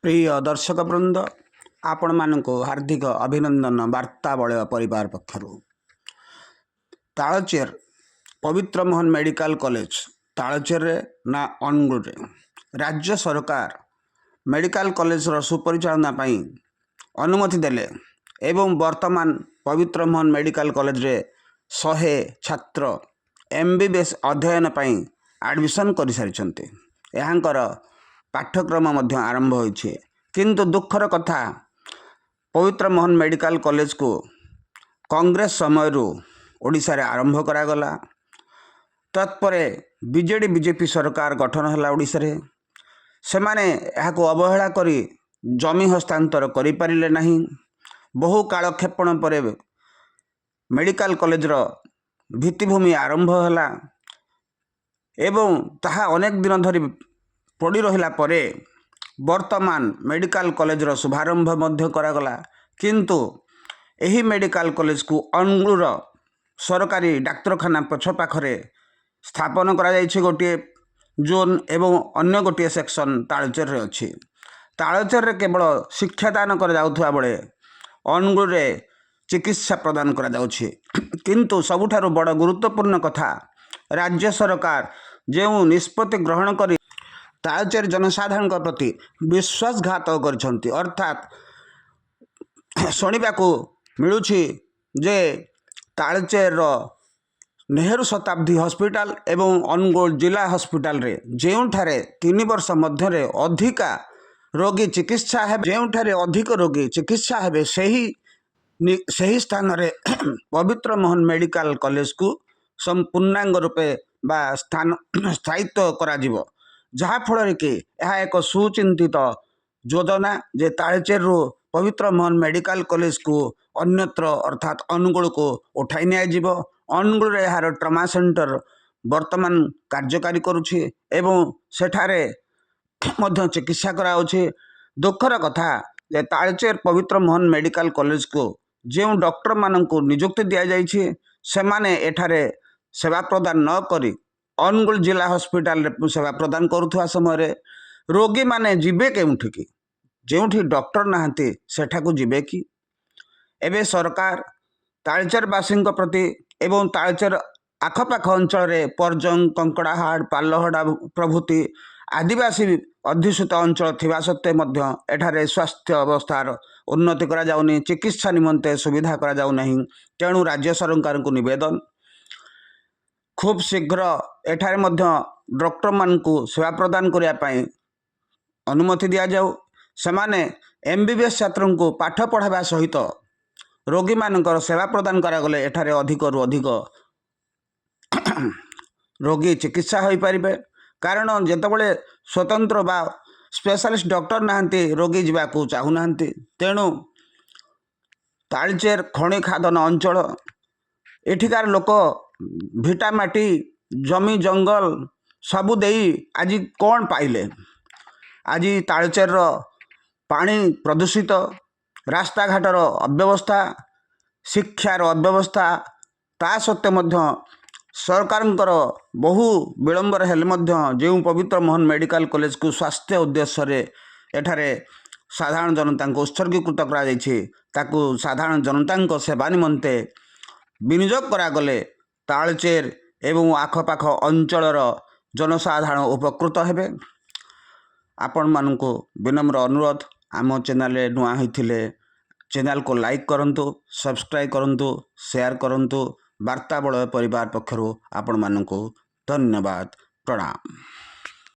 ପ୍ରିୟ ଦର୍ଶକ ବୃନ୍ଦ, ଆପଣମାନଙ୍କୁ ହାର୍ଦ୍ଦିକ ଅଭିନନ୍ଦନ ବାର୍ତ୍ତା ବଳୟ ପରିବାର ପକ୍ଷରୁ। ତାଳଚେର ପବିତ୍ର ମୋହନ ମେଡ଼ିକାଲ କଲେଜ, ତାଳଚେରରେ ନା ଅନୁଗୁଳରେ? ରାଜ୍ୟ ସରକାର ମେଡ଼ିକାଲ କଲେଜର ସୁପରିଚାଳନା ପାଇଁ ଅନୁମତି ଦେଲେ ଏବଂ ବର୍ତ୍ତମାନ ପବିତ୍ର ମୋହନ ମେଡ଼ିକାଲ କଲେଜରେ 100 ଛାତ୍ର ଏମବିବିଏସ୍ ଅଧ୍ୟୟନ ପାଇଁ ଆଡ଼ମିସନ୍ କରିସାରିଛନ୍ତି। ଏହାଙ୍କର ପାଠ୍ୟକ୍ରମ ମଧ୍ୟ ଆରମ୍ଭ ହୋଇଛି। କିନ୍ତୁ ଦୁଃଖର କଥା, ପବିତ୍ର ମୋହନ ମେଡ଼ିକାଲ କଲେଜକୁ କଂଗ୍ରେସ ସମୟରୁ ଓଡ଼ିଶାରେ ଆରମ୍ଭ କରାଗଲା। ତତ୍ପରେ ବିଜେଡ଼ି ବିଜେପି ସରକାର ଗଠନ ହେଲା ଓଡ଼ିଶାରେ। ସେମାନେ ଏହାକୁ ଅବହେଳା କରି ଜମି ହସ୍ତାନ୍ତର କରିପାରିଲେ ନାହିଁ। ବହୁ କାଳକ୍ଷେପଣ ପରେ ମେଡ଼ିକାଲ କଲେଜର ଭିତ୍ତିଭୂମି ଆରମ୍ଭ ହେଲା ଏବଂ ତାହା ଅନେକ ଦିନ ଧରି ପଡ଼ି ରହିଲା ପରେ ବର୍ତ୍ତମାନ ମେଡ଼ିକାଲ କଲେଜର ଶୁଭାରମ୍ଭ ମଧ୍ୟ କରାଗଲା। କିନ୍ତୁ ଏହି ମେଡ଼ିକାଲ କଲେଜକୁ ଅନୁଗୁଳର ସରକାରୀ ଡାକ୍ତରଖାନା ପଛ ପାଖରେ ସ୍ଥାପନ କରାଯାଇଛି ଗୋଟିଏ ଜୋନ୍ ଏବଂ ଅନ୍ୟ ଗୋଟିଏ ସେକ୍ସନ୍ ତାଳଚେରରେ ଅଛି। ତାଳଚେରରେ କେବଳ ଶିକ୍ଷାଦାନ କରାଯାଉଥିବା ବେଳେ ଅନୁଗୁଳରେ ଚିକିତ୍ସା ପ୍ରଦାନ କରାଯାଉଛି। କିନ୍ତୁ ସବୁଠାରୁ ବଡ଼ ଗୁରୁତ୍ୱପୂର୍ଣ୍ଣ କଥା, ରାଜ୍ୟ ସରକାର ଯେଉଁ ନିଷ୍ପତ୍ତି ଗ୍ରହଣ କରି ତାଳଚେର ଜନସାଧାରଣଙ୍କ ପ୍ରତି ବିଶ୍ୱାସଘାତ କରିଛନ୍ତି, ଅର୍ଥାତ୍ ଶୁଣିବାକୁ ମିଳୁଛି ଯେ ତାଳଚେରର ନେହେରୁ ଶତାବ୍ଦୀ ହସ୍ପିଟାଲ ଏବଂ ଅନୁଗୁଳ ଜିଲ୍ଲା ହସ୍ପିଟାଲରେ ଯେଉଁଠାରେ 3 ବର୍ଷ ମଧ୍ୟରେ ଅଧିକା ରୋଗୀ ଚିକିତ୍ସା ହେବେ, ଯେଉଁଠାରେ ଅଧିକ ରୋଗୀ ଚିକିତ୍ସା ହେବେ, ସେହି ସ୍ଥାନରେ ପବିତ୍ର ମୋହନ ମେଡ଼ିକାଲ କଲେଜକୁ ସମ୍ପୂର୍ଣ୍ଣାଙ୍ଗ ରୂପେ ବା ସ୍ଥାନ ସ୍ଥାୟିତ୍ୱ କରାଯିବ, ଯାହାଫଳରେ କି ଏହା ଏକ ସୁଚିନ୍ତିତ ଯୋଜନା ଯେ ତାଳଚେରରୁ ପବିତ୍ର ମୋହନ ମେଡ଼ିକାଲ କଲେଜକୁ ଅନ୍ୟତ୍ର, ଅର୍ଥାତ୍ ଅନୁଗୁଳକୁ ଉଠାଇ ନିଆଯିବ। ଅନୁଗୁଳରେ ଏହାର ଟ୍ରମା ସେଣ୍ଟର ବର୍ତ୍ତମାନ କାର୍ଯ୍ୟକାରୀ କରୁଛି ଏବଂ ସେଠାରେ ମଧ୍ୟ ଚିକିତ୍ସା କରାଯାଉଛି। ଦୁଃଖର କଥା ଯେ ତାଳଚେର ପବିତ୍ର ମୋହନ ମେଡ଼ିକାଲ କଲେଜକୁ ଯେଉଁ ଡକ୍ଟରମାନଙ୍କୁ ନିଯୁକ୍ତି ଦିଆଯାଇଛି, ସେମାନେ ଏଠାରେ ସେବା ପ୍ରଦାନ ନ କରି ଅନୁଗୁଳ ଜିଲ୍ଲା ହସ୍ପିଟାଲରେ ସେବା ପ୍ରଦାନ କରୁଥିବା ସମୟରେ ରୋଗୀମାନେ ଯିବେ କେଉଁଠିକି? ଯେଉଁଠି ଡକ୍ଟର ନାହାନ୍ତି, ସେଠାକୁ ଯିବେ କି? ଏବେ ସରକାର ତାଳଚେରବାସୀଙ୍କ ପ୍ରତି ଏବଂ ତାଳଚେର ଆଖପାଖ ଅଞ୍ଚଳରେ ପରଜଙ୍ଗ, କଙ୍କଡ଼ାହାଡ଼, ପାଲଲହଡ଼ା ପ୍ରଭୃତି ଆଦିବାସୀ ଅଧ୍ୟୁଷିତ ଅଞ୍ଚଳ ଥିବା ସତ୍ତ୍ୱେ ମଧ୍ୟ ଏଠାରେ ସ୍ୱାସ୍ଥ୍ୟ ଅବସ୍ଥାର ଉନ୍ନତି କରାଯାଉନି, ଚିକିତ୍ସା ନିମନ୍ତେ ସୁବିଧା କରାଯାଉନାହିଁ। ତେଣୁ ରାଜ୍ୟ ସରକାରଙ୍କୁ ନିବେଦନ, ଖୁବ୍ ଶୀଘ୍ର ଏଠାରେ ମଧ୍ୟ ଡକ୍ଟରମାନଙ୍କୁ ସେବା ପ୍ରଦାନ କରିବା ପାଇଁ ଅନୁମତି ଦିଆଯାଉ। ସେମାନେ ଏମବିବିଏସ୍ ଛାତ୍ରଙ୍କୁ ପାଠ ପଢ଼ାଇବା ସହିତ ରୋଗୀମାନଙ୍କର ସେବା ପ୍ରଦାନ କରାଗଲେ ଏଠାରେ ଅଧିକରୁ ଅଧିକ ରୋଗୀ ଚିକିତ୍ସା ହୋଇପାରିବେ। କାରଣ ଯେତେବେଳେ ସ୍ୱତନ୍ତ୍ର ବା ସ୍ପେଶାଲିଷ୍ଟ ଡକ୍ଟର ନାହାନ୍ତି, ରୋଗୀ ଯିବାକୁ ଚାହୁଁନାହାନ୍ତି। ତେଣୁ ତାଳଚେର ଖଣି ଖାଦନ ଅଞ୍ଚଳ, ଏଠିକାର ଲୋକ ଭିଟା ମାଟି, ଜମି ଜଙ୍ଗଲ ସବୁ ଦେଇ ଆଜି କ'ଣ ପାଇଲେ? ଆଜି ତାଳଚେରର ପାଣି ପ୍ରଦୂଷିତ, ରାସ୍ତାଘାଟର ଅବ୍ୟବସ୍ଥା, ଶିକ୍ଷାର ଅବ୍ୟବସ୍ଥା। ତା ସତ୍ତ୍ୱେ ମଧ୍ୟ ସରକାରଙ୍କର ବହୁ ବିଳମ୍ବରେ ହେଲେ ମଧ୍ୟ ଯେଉଁ ପବିତ୍ର ମୋହନ ମେଡ଼ିକାଲ କଲେଜକୁ ସ୍ୱାସ୍ଥ୍ୟ ଉଦ୍ଦେଶ୍ୟରେ ଏଠାରେ ସାଧାରଣ ଜନତାଙ୍କୁ ଉତ୍ସର୍ଗୀକୃତ କରାଯାଇଛି, ତାକୁ ସାଧାରଣ ଜନତାଙ୍କ ସେବା ନିମନ୍ତେ ବିନିଯୋଗ କରାଗଲେ ତାଳଚେର ଏବଂ ଆଖପାଖ ଅଞ୍ଚଳର ଜନସାଧାରଣ ଉପକୃତ ହେବେ। ଆପଣମାନଙ୍କୁ ବିନମ୍ର ଅନୁରୋଧ, ଆମ ଚ୍ୟାନେଲରେ ନୂଆ ହୋଇଥିଲେ ଚ୍ୟାନେଲକୁ ଲାଇକ୍ କରନ୍ତୁ, ସବସ୍କ୍ରାଇବ୍ କରନ୍ତୁ, ସେୟାର କରନ୍ତୁ। ବାର୍ତ୍ତା ବଳୟ ପରିବାର ପକ୍ଷରୁ ଆପଣମାନଙ୍କୁ ଧନ୍ୟବାଦ, ପ୍ରଣାମ।